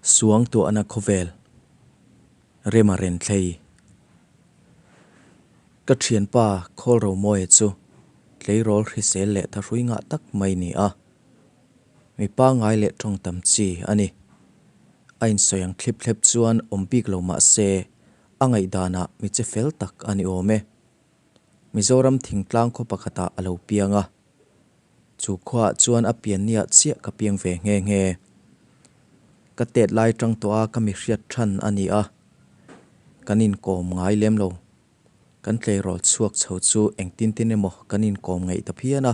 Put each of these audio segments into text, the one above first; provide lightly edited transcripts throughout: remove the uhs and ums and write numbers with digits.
Suangtuahna khawvel rema renthlei. Ka thianpa Khawlromawia chu tleirawl hrisel leh thahrui ngah tak mai ni a. Mi pangngai leh tawng tam chi a ni. A insawi ang thlip thlep chuan awm bik lo mah se a ngaihdanah mi che fel tak a ni awm e. Mizoram thingtlang khaw pakhatah a lo piang a. Chu khuaah chuan a pianniah chiah ka piang ve nghe nghe. Ka tet lai tang tawh a ka mi hriat than a ni a, kan inkawm ngai lem lo. Kan tleirawl chhuak chho chu engtin tin emaw kan inkawm ngaih ta phian a,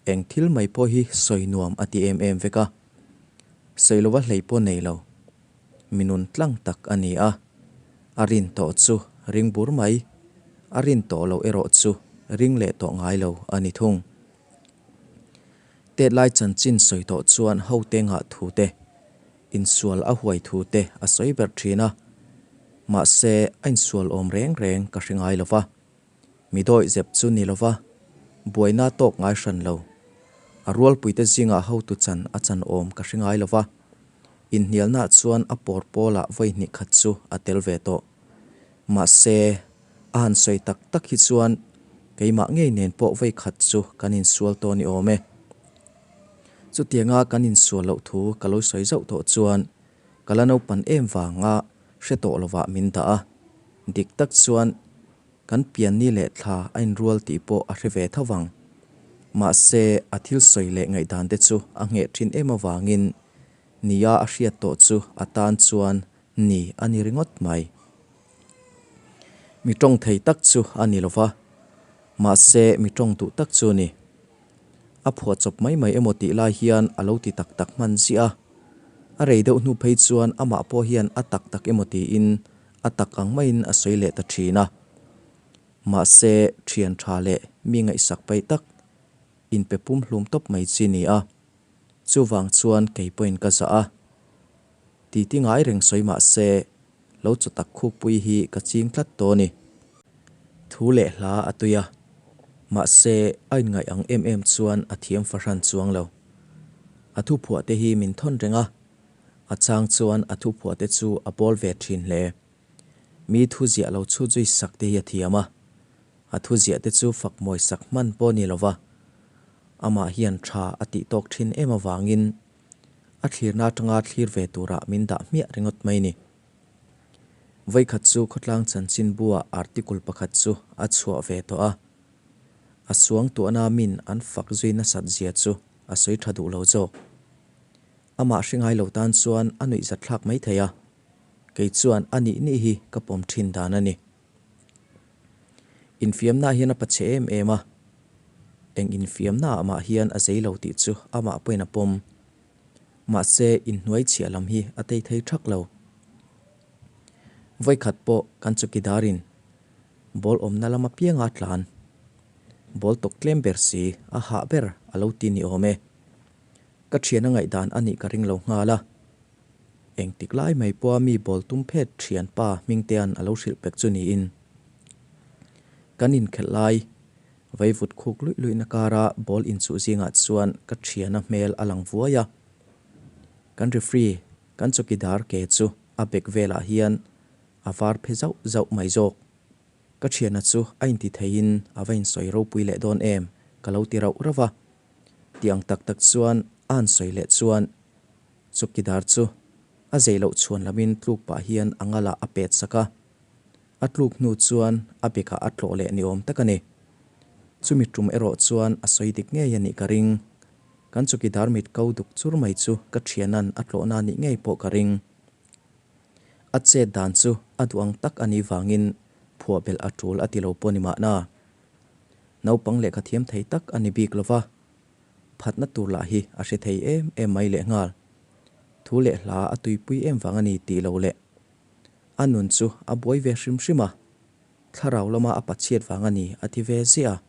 eng thil mai pawh hi sawi nuam a ti em em vek a. Sawi lova hlei pawh nei lo. Mi nun tlang tak a ni a, a rin tawh chu ring bur mai, a rin tawh loh erawh chu ring leh tawh ngai lo a ni thung. Tet lai chanchin sawi tawh chuan hote ngah thu te, insual a huai thu te a sawi ber thin a, mahse a insual awm reng reng ka hre ngai lo va. Mi dawih zep chu ni lova, buaina tawk ngai hran lo. A rualpuite zingah hotu chan a chan awm ka hre ngai lova, inhnialnaah chuan a pawr pawlah vawi hnih khat chu a tel ve tawh. Mahse, a han sawi tak tak hi chuan keimah ngei nen pawh vawi khat chu kan insual tawh ni awm e. Chutianga kan insual loh thu ka lo sawi zauh tawh chuan ka la naupan em vanga hre tawh lovah min dah a, dik tak chuan Kan pianni leh thla a inrual tih pawh a hre ve tho vang. Mahse, a thil sawi leh ngaihdan te chu a ngheh thin em avangin nia a hriat tawh chu a tan chuan ni a ni ringawt mai. Mi tawng thei tak chu a ni lo va, mahse mi tawng duh tak chu a ni. A phuah chawp mai mai emaw tih lai hian a lo ti tak tak hman ziah a. A rei deuh hnu phei chuan amah pawh hian a tak tak emaw tiin A tak ang maiin a sawi leh ta thin a. Mahse, thian tha leh mi ngaihsak paih tak inpe pum hlum tawp mai chi ni a. Chuvang chuan kei pawhin ka zah a. Titi ngai reng sawi mah se, lo chaw tak khukpui hi ka ching tlat tawh a ni. Thu leh hla a tui a. Mahse, a inngaih ang em em chuan a thiam fahran chuang lo. A thuphuah te hi min thawn reng a. A chang chuan a thuphuah te chu a bawl ve thin hle. Mi thu ziah lo chhut zui sak te hi a thiam a. A thu ziah te chu fak mawi sak hman pawh ni lova. Amah hian tha a tih tawk thin em avangin a thlirna atanga thlir ve turah min dah hmiah ringawt mai ni. Vawikhat chu khawtlang chanchin buah article pakhat chu a chhuah ve tawh a. A suangtuahna min an fak zui nasat zia chu a sawi tha duh lo zawk. Amah hre ngai lo tan chuan a nuihzat thlak mai thei a, kei chuan a nih nih hi ka pawm thin dan a ni. Infiamnaah hian a pachhe em em a, eng infiamnaah mah hian a zei lo tih chu amah pawhin a pawm. Mahse, inhnuai chhiah lam hi a tei thei thak lo. Vawikhat pawh kan chawkidarin ball awmna lam apianga tlan, ball tawk tlem ber si a hah ber a lo ti ni awm e. Ka thian a ngaihdan a nih ka ring lo nghal a. Engtik lai mai pawha mi bawl tum phet thianpa Hmingtea'n a lo hrilh pek chu niin. Kan inkhelh lai, vaivut khuk luih luihna kara bawl inchuh zingah chuan ka thiana hmel a lang vuai a. Kan referee, kan chawkidar ke chu a bek velah hian a var phe zauh zauh mai zawk. Ka thiana chu a inti theiin a va insawi ropui leh dawn em ka lo ti rauh rauh a. Tiang tak tak chuan a han sawi leh chuan chawkidar chu a zei loh chhuan lamin tluk pah hian a ngalah a pet sak a. A tluk hnu chuan a bekah a tlawh leh ni awm tak a ni. Chumi tum erawh chuan a sawi dik ngei a nih ka ring. Kan chawkidar mit ko duk chur mai chu ka thianan a tlawhna nih ngei pawh ka ring. A chet dan chu a duh ang tak a nih vangin phuah belh a tul a ti lo pawh ni mahna. Naupang lehkha thiam thei tak a ni bik lo va, phatna tur lah hi a hre thei em em mai lehnghal. Thu leh hla a tuipui em vang a ni tih lo leh a nun chu a buai ve hrim hrim a, thlarau lama a pachhiat vang a ni a ti ve ziah a.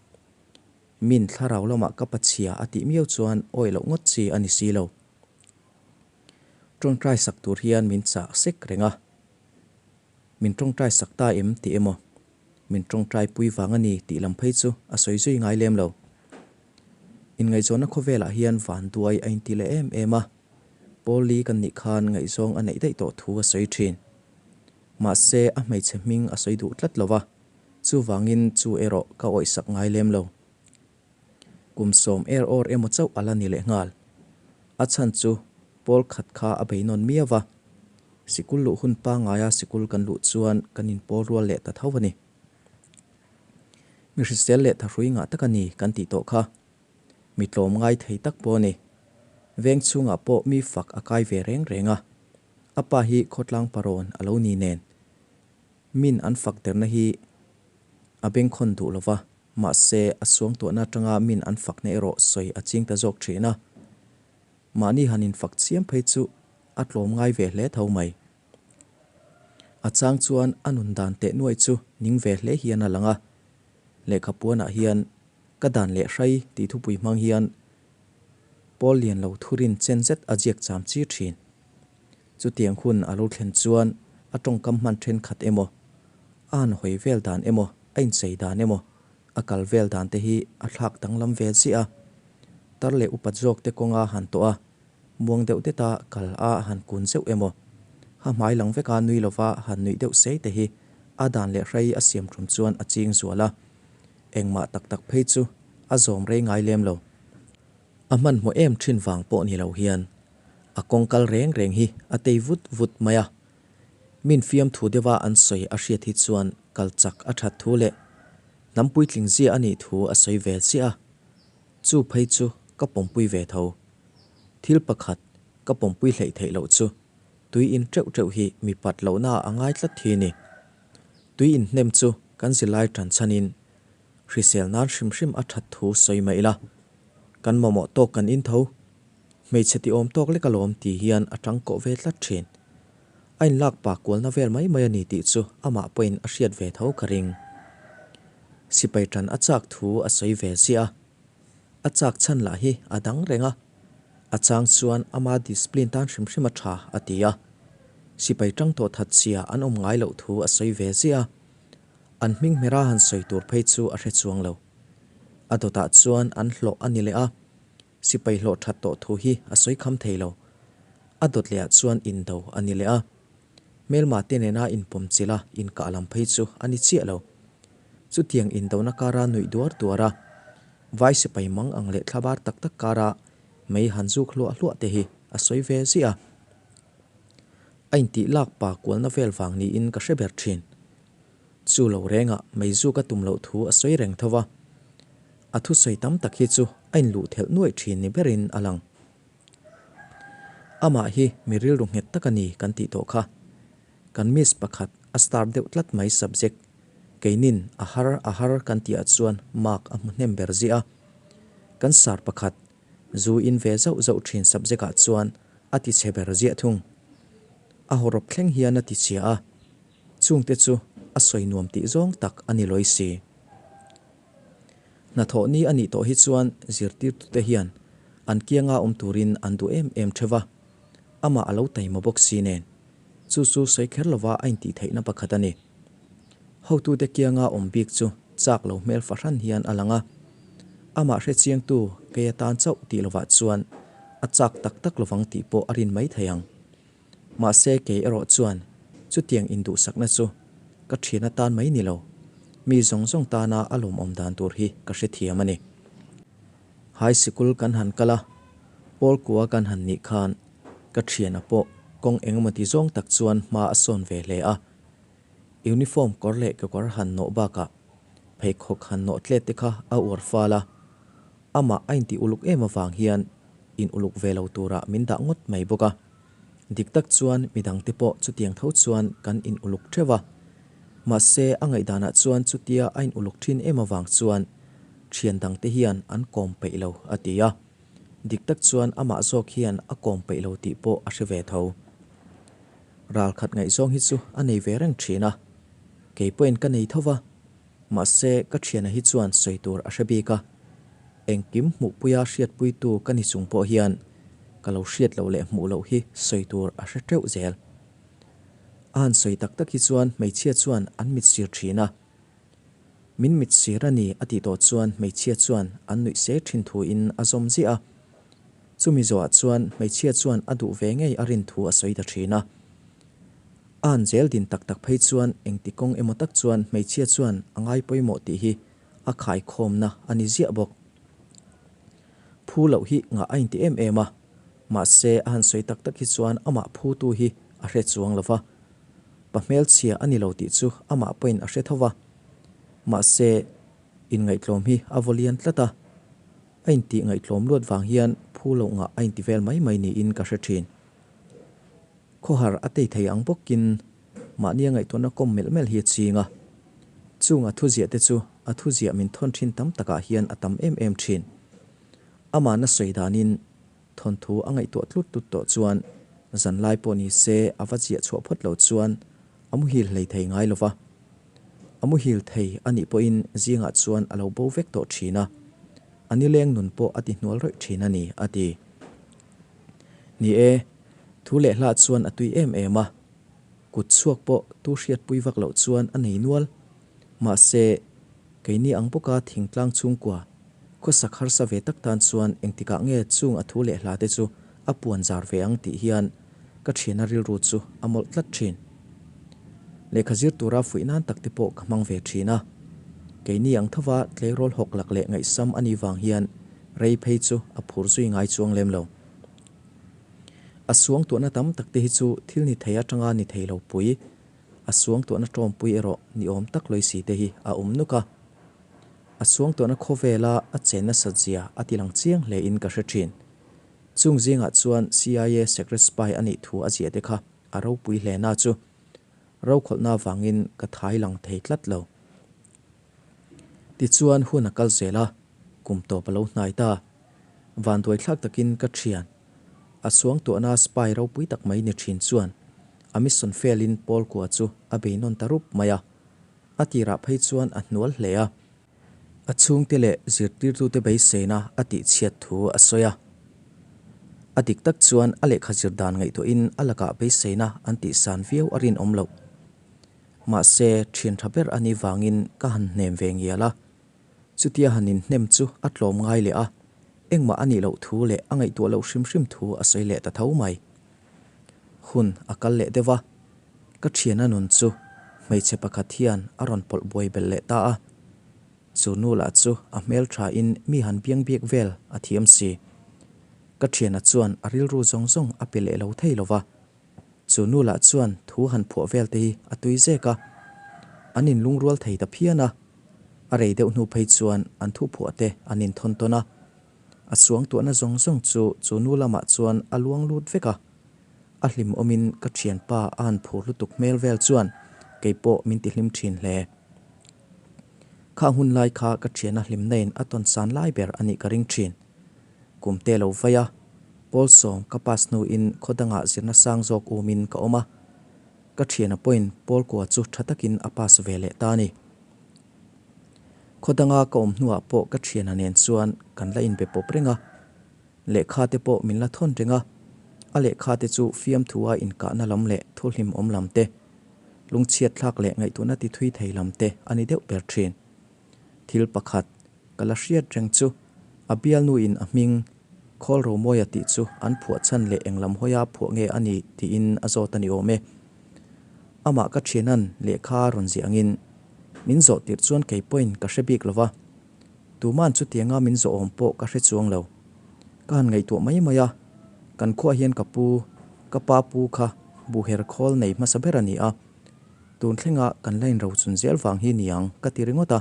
Min thlarau lamah ka pachhia a tih miau chuan awih loh ngawt chi a ni si lo. Tawngtai sak tur hian min chah sek reng a. Min tawngtai sak ta em tih emaw, min tawngtai pui vang a ni tih lam phei chu a sawi zui ngai lem lo. Inngaihzawnna khawvelah hian van duai a inti leh em em a. Pawl li kan nih khan ngaihzawng a neih daih tawh thu a sawi thin. Mahse a hmeichhe hming a sawi duh tlat lo va, chuvangin chu erawh ka awihsak ngai lem lo. Kum sawm er awr emaw chauh a la ni lehnghal. A chhan chu pawl khat kha a bei nawn miau va, sikul luh hun pangaia sikul kan luh chuan kan inpawl rual leh ta tho a ni. Mi hrisel leh thahrui ngah tak a ni kan tih tawh kha. Mi tlawm ngai thei tak pawh a ni. Veng chhungah pawh mi fak a kai ve reng reng a. A pa hi khawtlang parawn a lo ni nen. Min an fak derna hi a bengkhawn duh lo va, mahse a suangtuahna atanga min an fakna erawh sawi a ching ta zawk thin a. Mahni han infak chiam phei chu a tlawm ngai ve hle tho mai. A chang chuan a nun dan teh nuai chu ning ve hle hian a lang a. Lehkha puanah hian ka dan leh hrai tih thupui hmang hian Pawl lian lo thurin chen zet a ziak cham chi thin. Chutiang hun a lo thlen chuan a tawngkam hman thenkhat emaw, a han hawi vel dan emaw, a inchei dan emaw, a kal vel dan te hi a thlak danglam ve ziah a. Tar leh upat zawk te kawnga han tawh a, muang deuh deta kal a han kun zeuh emaw, ha hmai lang veka nui lova han nuih deuh sei te hi a dan leh hrei a siam tum chuan a ching zual a. Engmah tak tak phei chu a zawm rei ngai lem lo. A hmanhmawh em thin vang pawh ni lo hian a kawng kal reng reng hi a tei vut vut mai a. Min fiamthu deuha an sawi a hriat hi chuan kal chak a that thu leh hnam puitling zia a nih thu a sawi ve chiah a. Chu phei chu ka pawmpui ve tho. Thil pakhat ka pawmpui hleih theih loh chu tui in teuh teuh hi mi pat lohna a ngai tlat thi ni. Tui in hnem chu kan zilai tan chhanin hrisel nan hrim hrim a that thu sawi mai ila. Kan mamawh tawk kan in tho. Hmeichhe ti awm tawk lek alawm ti hian a tang kawh ve tlat thin. A inlak pa kualna vel mai mai a ni tih chu amah pawhin a hriat ve tho ka ring. Sipai tan a chak thu a sawi ve ziah a. A chak chhan lah hi a dang reng a. A chang chuan ama discipline tan hrim hrim a tha a ti a. Sipai tang tawh that chhia an awm ngai loh thu a sawi ve ziah a. An hming hmera han sawi tur phei chu a hre chuang lo. A dawtah chuan an hlawh a ni leh a. Sipai hlawh that tawh thu hi a sawi kham thei lo. A dawt lehah chuan indo a ni leh a. Hmelma te nena inpawm chilh a inkah lam phei chu a ni chiah lo. Chutiang indona kara nuih duar duar a, vai sipai mang ang leh thlabar tak tak kara mei han zuk hluah hluah te hi a sawi ve ziah a. A intih lak pa kualna vel vang niin ka hre ber thin. Chu lo rengah mei zuk a tum loh thu a sawi reng tho va. A thusawi tam tak hi chu a inluh thelh nuaih thin ni berin a lang. Amah hi mi rilru nghet tak a ni kan tih tawh kha. Kan miss pakhat a star deuh tlat mai subject keinin a har a har kan tihah chuan mark a hmu hnem ber ziah a. Kan sar pakhat zu in ve zauh zauh thin subject ah chuan a ti chhe ber ziah thung. A hawrawp thleng hian a ti chhia a, chungte chu a sawi nuam tih zawng tak a ni lawi si. Hnathawh ni a nih tawh hi chuan zirtirtute hian an kianga awm turin an duh em em theuh a, amah a lo taima bawk si nen. Chu chu sawi kher lova a intih theihna pakhat a ni. Hotute kianga awm bik chu chak lo hmel fahran hian a lang a, amah hrechiangtu kei atan chauh tih lovah chuan a chak tak tak lovang tih pawh a rin mai thei ang. Mahse kei erawh chuan chutiang induhsakna chu ka thian atan mai ni lo, mi zawng zawng tana a lawmawm dan tur hi ka hrethiam a ni. High sikul kan han kal a, Pawl kua kan han nih khan ka thiana pawh kawng engemaw ti zawng tak chuan hma a sawn ve hle a. Uniform kawr leh kekawr han nawh bakah pheikhawk han nawh tlet te kha a uar fal a, amah a intih uluk em avang hian in uluk ve lo turah min dah ngawt mai bawk a. Dik tak chuan midangte pawh chutiang tho chuan kan in uluk theuh a. Mahse a ngaihdanah chuan chutia a in uluk thin em avang chuan thian dangte hian an kawm peih lo a ti a. Dik tak chuan amah zawk hian a kawm peih lo tih pawh a hre ve tho. Ralkhat ngaihzawng hi chu a nei ve reng thin a. Kei pawhin ka nei tho va. Mahse ka thiana hi chuan sawi tur a hre bik a. Engkim hmuhpuia hriatpuitu ka ni chung pawh hian ka lo hriat loh leh hmuh loh hi sawi tur a hre teuh zel. A han sawi tak tak hi chuan hmeichhia chuan an mit sir thin a. Min mit sir a ni a tih tawh chuan hmeichhia chuan an nuih se thin thuin a zawm ziah a. Chumi zawhah chuan hmeichhia chuan a duh ve ngei a rin thu a sawi ta thin a. A han zel din tak tak phei chuan engti kawng emaw tak chuan hmeichhia chuan a ngai pawimawh tih hi a khaikhawmna a ni ziah bawk. Phu loh hi ngah a inti em em a, mahse a han sawi tak tak hi chuan amah phutu hi a hre chuang lo va. Pa hmelchhia a ni lo tih chu amah pawhin a hre tho va. Mahse, inngaihtlawm hi a vaw lian tlat a. A intih ngaihtlawm luat vang hian phu loh ngah a inti vel mai mai niin ka hre thin. Khawhar a tei thei ang bawkin mahnia ngaihtuahna kawm melh melh hi a ching a. Chung a thuziah te chu a thuziah min thawn thin tam takah hian a tam em em thin. Amahna sawi danin thawnthu a ngaihtuah tlut tlut tawh chuan zanlai pawh ni se a va ziah chhuah phawt lo chuan a muhil hlei thei ngai lo va. A muhil thei a nih pawhin zingah chuan a lo bo vek tawh thin a, a nileng nun pawh a ti hnual rawih thin a ni, a ti. Ni e, thu leh hlah chuan a tui em em a, kut chhuak pawh tu hriatpui vak loh chuan a nei nual. Mahse, keini ang bawka thingtlang chhungkua, khawsak harsa ve tak tan chuan engtikah nge chung a thu leh hla te chu a puan zar ve ang tih hian ka thiana rilru chu a mawlh tlat thin. Lehkha zir tura fuih nan tak te pawh ka hmang ve thin a. Keini ang thova tleirawl hawk lak leh ngaihsam a nih vang hian rei phei chu a phur zui ngai chuang lem lo. A suangtuahna tam tak te hi chu thil ni thei atanga ni thei lo pui, a suangtuahna tawmpui erawh ni awm tak lawi si te hi a awm nuk a. A suangtuahna khawvela a chen nasat zia a ti lang chiang hle in ka hre thin. Chung zingah chuan CIA secret spy a nih thu a ziah te kha a ropui hle na chu rokhawlhna avangin ka thai lang thei tlat lo. Tichuan hun a kal zel a, kum tawp a lo hnai ta. Vanduaithlak takin ka thian, a suangtuahna spy ropui tak mai ni thin chuan a mission fail-in Paul kua chu a bei nawn ta rup mai a. A tirah phei chuan a hnual hle a. A chhungte leh zirtirtute beiseina a tihchhiat thu a sawi a. A dik tak chuan a lehkha zir dan ngaihtuahin a lakah beiseina an tihsan viau a rinawm loh. Mahse, thian tha ber a nih vangin ka han hnem ve ngial a. Chutia han inhnem chu a tlawm ngai leh a, engmah a nih loh thu leh a ngaihtuah loh hrim hrim thu a sawi leh ta tho mai. Hun a kal leh deuh a, ka thiana nun chu hmeichhe pakhat hian a rawn pawlh buai belh leh ta a. Chu nu lah chu a hmel thain mi han biang biak vel a thiam si. Ka thiana chuan a rilru zawng zawng a pe leh lo thei lo va. Chu nu lah chuan thu han phuah vel te hi a tui zek a, an inlungrual thei ta phian a. A rei deuh hnu phei chuan an thu phuah te an inthawn tawn a. A suangtuahna zawng zawng chu chu nu lamah chuan a luang lut vek a. A hlim awmin ka thianpa a han phur lutuk hmel vel chuan kei pawh min tihlim thin hle. Kha hun lai kha ka thiana hlimna in a tawn san lai ber a nih ka ring thin. Kum te lo vai a, Pawlsawm ka pass hnuin khaw dangah zirna sang zawk umin ka awm a. Ka thiana pawhin Pawlkua chu tha takin a pass ve leh ta a ni. Khaw danga ka awm hnuah pawh ka thiana nen chuan kan la inbe pawp reng a, lehkha te pawh min la thawn reng a, a lehkha te chu fiamthua inkahna lam leh thu hlimawm lam te, lungchhiat thlak leh ngaihtuahna ti thui thei lam te a ni deuh ber thin. Thil pakhat ka la hriat reng chu a bialnuin a hming Khawl Romawia tih chu an phuah chhan leh eng lam hawia phuah nge a ni tiin a zawt a ni awm e. Amah ka thianan lehkha rawn ziah angin min zawh tirh chuan kei pawhin ka hre bik lo va, tuma'n chutianga min zawh awm pawh ka hre chuang lo. Ka han ngaihtuah mai mai a, kan khuaah hian ka pu, ka pa pu kha buhher khawl nei hmasa ber a ni a, tun thlenga kan la inrochun zel vang hi niang ka ti ringawt a,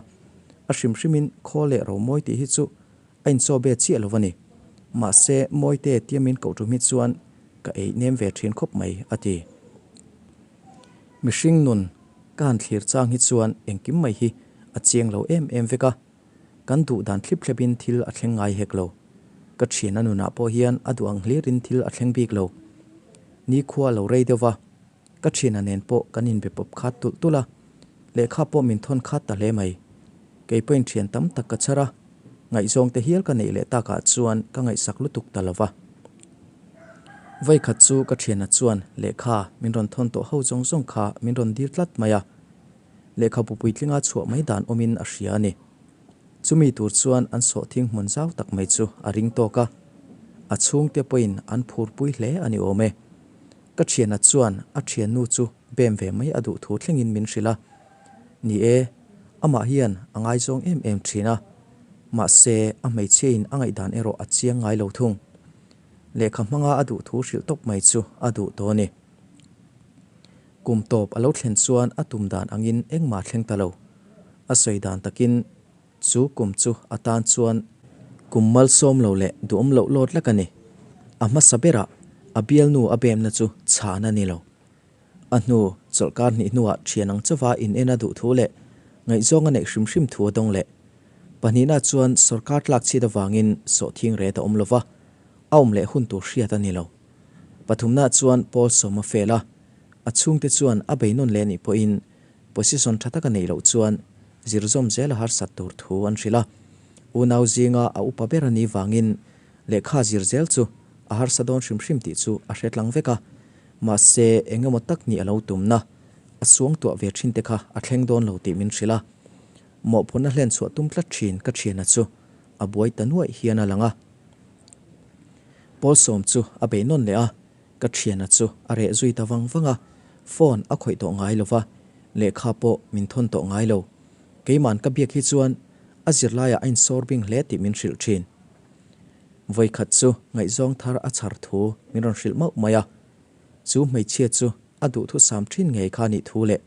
a hrim hrimin khawl leh romawi tih hi chu A inchaw be chiah lo a ni. Mahse, Mawite tia min koh tum hi chuan ka ei nem ve thin khawp mai, a ti. Mihring nun ka han thlir chang hi chuan engkim mai hi a chiang lo em em vek a. Kan duh dan thlip thlepin thil a thleng ngai hek lo. Ka thiana nunah pawh hian a duh ang hlirin thil a thleng bik lo. Nikhua a lo rei deuh va. Ka thiana nen pawh kan inbe pawp khat tulh tulh a, lehkha pawh min thawn khat ta hle mai. Kei pawhin thian tam tak ka chhar a, ngaihzawng te hial ka neih leh takah chuan ka ngaihsak lutuk ta lo va. Vawikhat chu ka thiana chuan lehkha min rawn thawn tawh ho zawng zawng kha min rawn dil tlat mai a, lehkhabu puitlinga chhuah mai dan awmin a hria a ni. Chumi tur chuan an sawhthing hmun zau tak mai chu a ring tawk a. A chhungte pawhin an phurpui hle a ni awm e. Ka thiana chuan a thiannu chu bem ve mai a duh thu thlengin min hrilh a. Ni e, amah hian a ngaizawng em em thin a. Mahse, a hmeichhiain a ngaihdan erawh a chiang ngai lo thung. Lehkha hmanga a duh thu hrilh tawp mai chu a duh tawh a ni. Kum tawp a lo thlen chuan a tum dan angin engmah thleng ta lo. A sawi dan takin Chu kum chu a tan chuan kum malsawm lo leh duhawm loh lawt lek a ni. A hmasa berah a bialnu a bemna chu chhan a ni lo. A hnu chawlhkar hnih hnuah thian ang chauva in en a duh thu leh ngaihzawng a neih hrim hrim thu a dawng leh. Pahnihna chuan sawrkar tlak chhit avangin sawhthing ret a awm lo va, a awm leh hun tur hriat a ni lo. Pathumna chuan Paul sawm a fel a, a chhungte chuan a beinawn leh nih pawhin Position tha tak a neih loh chuan zir zawm zel a harsat tur thu an hrilh a. Unau zinga a upa ber a nih vangin lehkha zir zel chu a harsa dawn hrim hrim tih chu a hre tlang vek a. Mahse, eng emaw tak nih a lo tumna, a suangtuah ve thin te kha a thleng dawn lo tih min hrilh a. Mawhphurhna hlen chhuah tum tlat thin ka thiana chu a buai ta nuaih hian a lang a. Pawlsawm chu a bei nawn leh a. Ka thiana chu a reh zui ta vang vang a, phone a khawih tawh ngai lo va, lehkha pawh min thawn tawh ngai lo. Keima'n ka biak hi chuan a zirlaiah a insawr bing hle tih min hrilh thin. Vawikhat chu ngaihzawng thar a chhar thu min rawn hrilh mauh mai a, chu hmeichhia chu a duhthusam thin ngei kha nih thu leh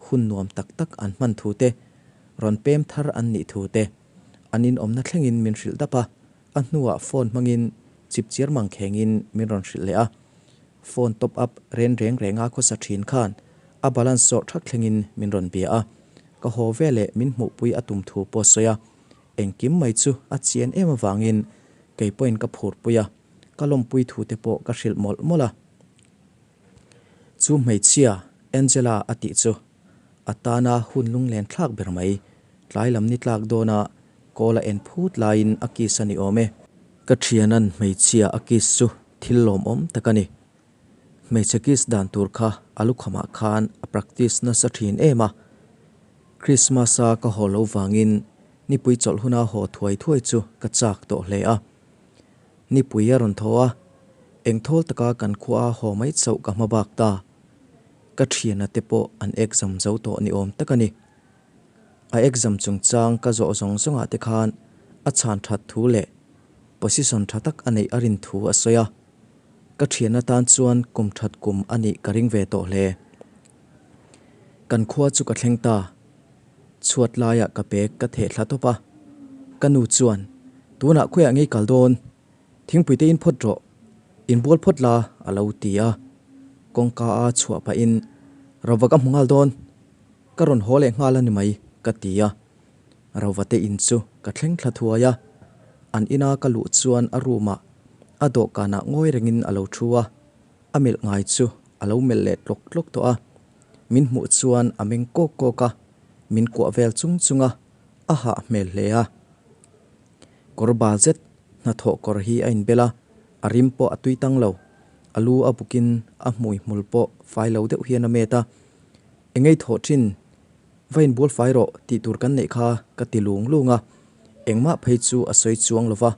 hun nuam tak tak an hman thu te, rawn pem thar an nih thu te, an inawmna thlengin min hrilh dap a. A hnuah phone hmangin chip chiar mang khengin min rawn hrilh leh a. Phone top up ren reng renga khawsa thin khan a balance zawh thak thlengin min rawn bia a. Ka haw veleh min hmuhpui a tum thu pawh sawi a. Engkim mai chu a chian em avangin kei pawhin ka phurpui a, ka lawmpui thu te pawh ka hrilh mawlh mawlh a. Chu hmeichhia Angela a tih chu a tana hun lunglen thlak ber mai. Tlai lam ni tlak dawna kawl a en phut laiin a kiss a ni awm e. Ka thianan hmeichhia a kiss chu thil lawmawm tak a ni. Hmeichhe kiss dan tur kha a lukhamah khan a practice nasa thin em a. Christmas-a ka haw lo vangin nipui chawlh huna haw thuai thuai chu ka chak tawh hle a. Nipui a rawn tho a, engthawl taka kan khua a haw mai chauh ka hma bak ta. Ka thiana te pawh an exam zo tawh ni awm tak a ni. A exam chungchang ka zawh zawng zawngah te khan a chhan that thu leh position tha tak a neih a rin thu a sawi a. Ka thian atan chuan kum that kum a nih ka ring ve tawh hle. Kan khua chu ka thleng ta. Chhuat laiah ka bag ka theh thla tawp a. Ka nu chuan, Tunah khawiah ngei kal dawn? Thingpui te in phawt rawh, inbual phawt la a lo ti a. Kawngka a chhuah pahin, Rova ka hmu nghal dawn, ka rawn haw leh nghal a ni mai ka ti a. Rova te in chu ka thleng thla thuai a, an ina ka luh chuan a room ah a dawhkanah ngawi rengin a lo thu a, a melh ngai chu a lo melh leh tlawk tlawk tawh a. Min hmuh chuan a meng kawk kawk a, min kuah vel chung chung a, a hah hmel hle a. Kawr bal zet hnathawh kawr hi a inbel a, a rim pawh a tui tang lo. A lu a bukin a hmui hmul pawh fai lo deuh hian a met a. Engei thawh thin, va inbual fai rawh tih tur kan neih kha ka ti lung lung a, engmah phei chu a sawi chuang lo va.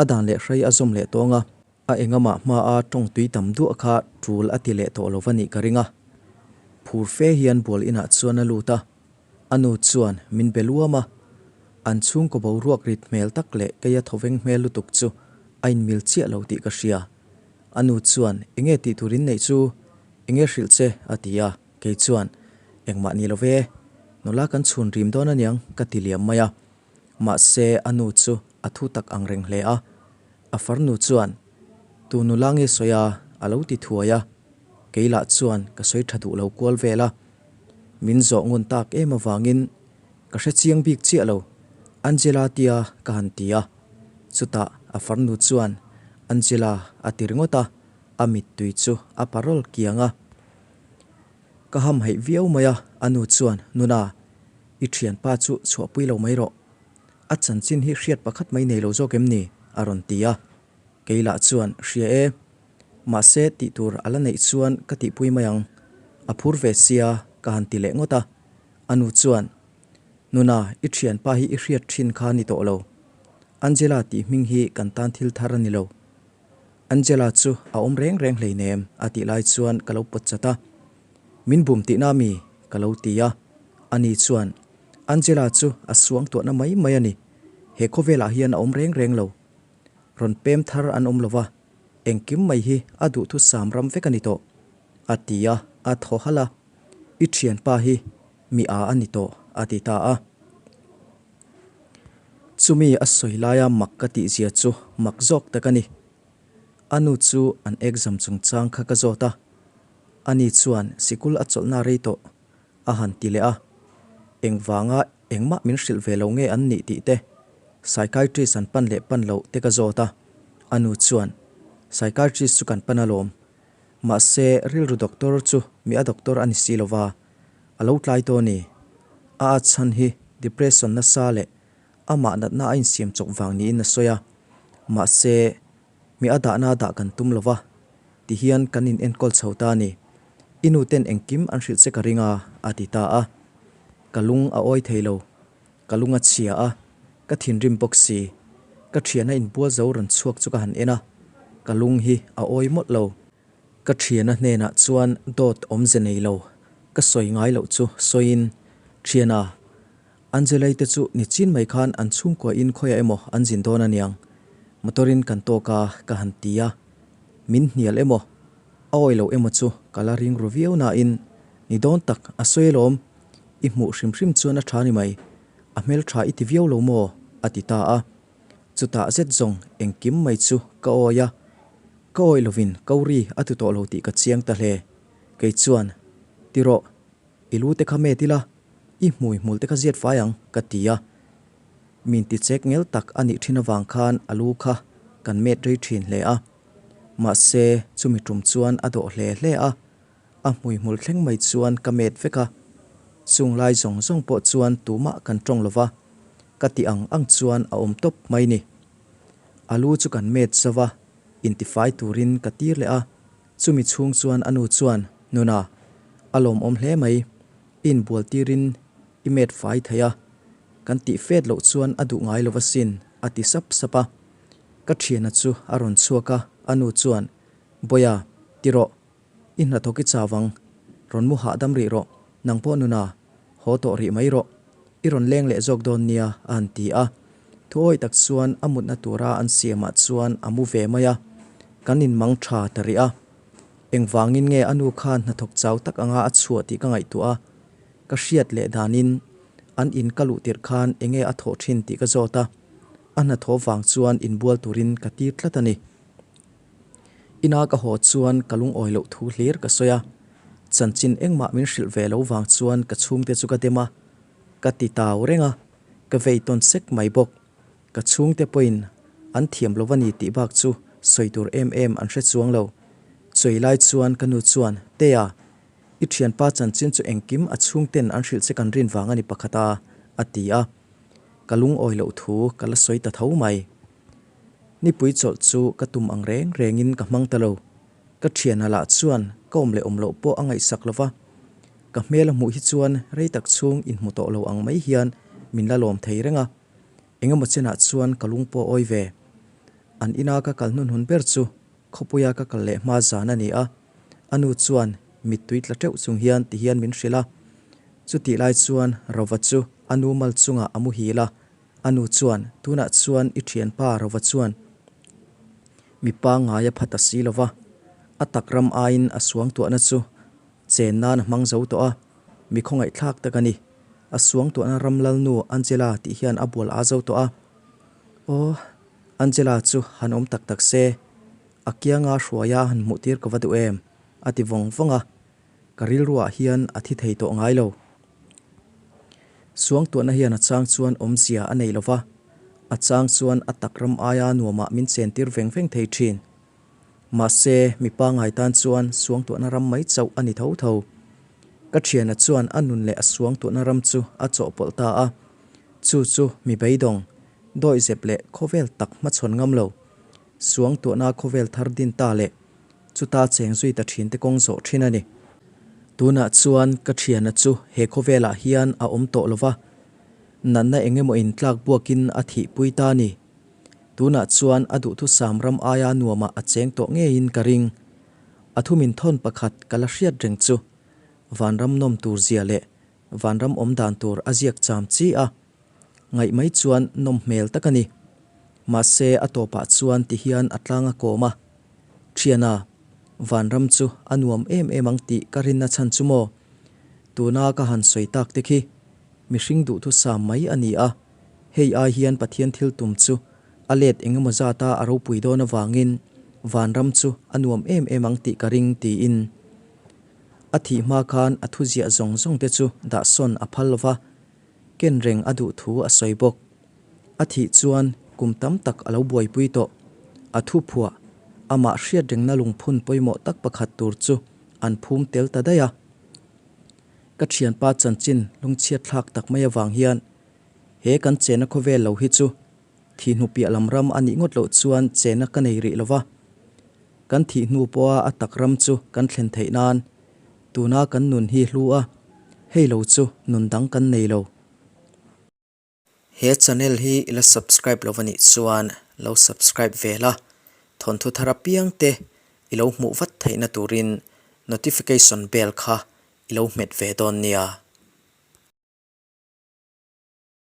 A dan leh hrei a zawm leh tawng a. A engamah hmaa tawng tui tam duah kha tul a ti leh tawh lo va nih ka ring a. Phur fe hian bual inah chuan a lut a. A nu chuan min be luam a, an chhungkaw boruak rit hmel tak leh keia thawveng hmel lutuk chu a inmil chiah lo tih ka hria. A nu chuan, Enge tih tur in neih chu? Enge hrilh che? a ti a, kei chuan, Engmah ni lo ve, nula kan chhun rim dawn aniang ka ti liam mai a. Mahse, a nu chu a thu tak ang reng hle a. A farnu chuan, Tu nula nge sawi a? a lo ti thuai a. Kei lah chuan ka sawi tha duh lo kual vel a. Min zawh ngun tak em avangin ka hre chiang bik chiah lo, Angela tia ka han ti a. Chutah a farnu chuan, Angela a ti ringawt a, a mittui chu a parawl kiang a. Ka ham haih viau mai a, a nu chuan, Nuna, i thianpa chu chhuahpui lo mai rawh. A chanchin hi hriat pakhat mai nei lo zawk em ni? a rawn ti a. Kei lah chuan, Hria e. Mahse, tih tur a la neih chuan ka tihpui mai ang. A phur ve sia, ka han ti leh ngawt a. A nu chuan, Nuna, i thianpa hi i hriat thin kha ni tawh lo. Angela tih hming hi kan tan thil thar a ni lo. Angela chu a awm reng reng hleinem a tih lai chuan ka lo pawt chat a. Min bum tihna mi? ka lo ti a. Ani chuan, Angela chu a suangtuahna mai mai a ni. He khawvelah hian a awm reng reng lo. Rawn pem thar an awm lo va, engkim mai hi a duhthusam ram vek a ni tawh, a ti a, a thaw halh a. I thianpa hi mi a a ni tawh, a ti ta a. Chumi a sawi laia mak ka tihzia chu mak zawk tak a ni. A nu chu an exam chungchang kha ka zawt a, ani chuan sikul a chawlhna rei tawh a han ti leh a. Engvanga engmah min hrilh ve lo nge an nih tih te, psychiatrist an pan leh pan loh te ka zawt a. A nu chuan, Psychiatrist chu kan pan alawm. Mahse, rilru doctor chu mi a doctor a ni si lo va, a lo tlai tawh a ni. A at chhan hi depression nasa leh amah natna a insiam chawp vang niin a sawi a. Mahse, mi a dahna dah kan tum lo va, tihian kan in enkawl chho ta a ni. I nu ten engkim an hrilh che ka ring a, a ti ta a. Ka lung a awi thei lo. Ka lung a chhia a, ka thinrim bawk si. Ka thiana inbual zo rawn chhuak chu ka han en a, ka lung hi a awi mawlh lo. Ka thiana hnenah chuan dawt awmze nei lo, ka sawi ngai loh chu sawiin, Thiana, Angelai te chu nichin mai khan an chhungkua in khawiah emaw an zin dawn aniang, motor in kan tawk a ka han ti a, min hnial emaw, a awi lo emaw chu ka la ring ru viau nain, ni dawn tak a sawi alawm, i hmuh hrim hrim chuan a tha ni mai, a hmeltha i ti viau lo maw? a ti ta a, chutah zet zawng engkim mai chu ka awi a, ka awi lovin Kauri a tu tawh lo tih ka chiang ta hle, kei chuan, Ti rawh, i lu te kha met ila, i hmui hmul te kha ziat fai ang, ka ti a. Min ti chek ngel tak a nih thin avang khan a lu kha kan met rei thin hle a. Mahse, chumi tum chuan a dawh hle hle a, a hmui hmul thleng mai chuan ka met vek a. Chung lai zawng zawng pawh chuan tumah kan tawng lo va, ka ti ang ang chuan a awm tawp mai ni. A lu chu kan met zo va, intifai turin ka tir leh a. Chumi chhung chuan a nu chuan, Nuna, a lawmawm hle mai, i inbual tirin i met fai thei a, kan tih fet loh chuan a duh ngai lo asin, a ti sap sap a. Ka thiana chu a rawn chhuak a, a nu chuan, Bawia, ti rawh, i hnathawk i chau ang, rawn mu hahdam rih rawh, nang pawh Nuna, haw tawh rih mai rawh, i rawn leng leh zawk dawn nia, a han ti a. Thuawi tak chuan a mutna tura an siamah chuan a mu ve mai a, kan inmang tha ta rih a. Engvangin nge a nu khan hnathawk chau tak anga a chhuah tih ka ngaihtuah a, ka hriat leh danin an in ka luh tirh khan enge a thawh thin tih ka zawt a, a hnathawh vang chuan inbual turin ka tir tlat a ni. Ina ka haw chuan ka lungawi loh thu hlir ka sawi a, chanchin engmah min hrilh ve lo vang chuan ka chhungte chu ka dem a, ka ti tau reng a, ka vei tawn sek mai bawk. Ka chhungte pawhin an thiam lo a ni tih bak chu sawi tur em em an hre chuang lo. Chawi lai chuan ka nu chuan, Tea, i thianpa chanchin chu engkim a chhungten an hrilh che kan rin vang a ni pakhat a, a ti a. Ka lungawi loh thu ka la sawi ta tho mai. Nipui chawlh chu ka tum ang reng rengin ka hmang ta lo. Ka thiana lah chuan ka awm leh awm loh pawh a ngaihsak lo va. Ka hmel a hmuh hi chuan rei tak chhung inhmu tawh lo ang mai hian min la lawm thei reng a. Engemaw chenah chuan ka lung pawh awi ve. An ina ka kal hnunhun ber chu khawpuia ka kal leh hma zan a ni a. A nu chuan mittui tla teuh chung hian ti hian min hrilh a. Chutih lai chuan Rova chu a nu mal chungah a muhil a. A nu chuan, Tunah chuan i thianpa Rova chuan mi pangngai a pha ta si lo va, a tak ram aiin a suangtuahna chu chen nan a hmang zo tawh a, mi khawngaihthlak tak a ni. A suangtuahna ram lalnu Angela tih hian a bual a zo tawh a. Aw, Angela chu han awm tak tak se, a kianga hruaia han hmuh tir ka va duh em? a ti vawng vawng a. Ka rilruah hian a thi thei tawh ngai lo. Suangtuahna hian a chang chuan awmzia a nei lo va, a chang chuan a tak ram aia nuamah min chentir veng veng thei thin. Mahse, mi pangngai tan chuan suangtuahna ram mai chauh a ni tho tho. Ka thiana chuan a nun leh a suangtuahna ram chu a chawhpawlh ta a, chu chu mi beidawng, dawihzep leh khawvel tak hmachhawn ngam lo, suangtuahna khawvel thar din ta leh Chuta cheng zui ta thinte kawng zawh thin a ni. Tunah chuan ka thiana chu he khawvelah hian a awm tawh lo va, natna eng emaw in tlak buakin a thihpui ta a ni. Tunah chuan a duhthusam ram aia nuamah a cheng tawh ngeiin ka ring. A thu min thawn pakhat ka la hriat reng chu vanram nawm tur zia leh vanram awm dan tur a ziak cham chi a. Ngaih mai chuan nawm hmel tak a ni. Mahse a tawpah chuan ti hian a tlang a kawm a, Thiana, vanram chu a nuam em em ang tih ka rinna chhan chu maw? Tuna ka han sawi tak te khi mihring duhthusam mai a ni a, hei ai hian Pathian thil tum chu a let engemaw zata a ropui dawn avangin vanram chu a nuam em em ang tih ka ring tiin a thih hma khan a thuziah zawng zawng te chu dahsawn a phal lova. Ken reng a duh thu a sawi bawk. A thih chuan kum tam tak a lo buaipui tawh. A thu phuah, amah hriat rengna lungphun pawimawh tak pakhat tur chu an phum tel ta daih a. Ka thianpa chanchin lungchhiat thlak tak mai avang hian he kan chena khawvel lo hi chu thih hnu piah lam ram a nih ngawt loh chuan chena ka nei rih lo va. Kan thih hnu pawha a tak ram chu kan thlen theih nan Tuna kan nun hi hlu a, hei lo chu nun dang kan nei lo. He channel hi i la subscribe lo anih chuan lo subscribe ve la, thawnthu thar apiang te i lo hmuh vat theihna turin notification bell kha i lo hmet ve dawn nia.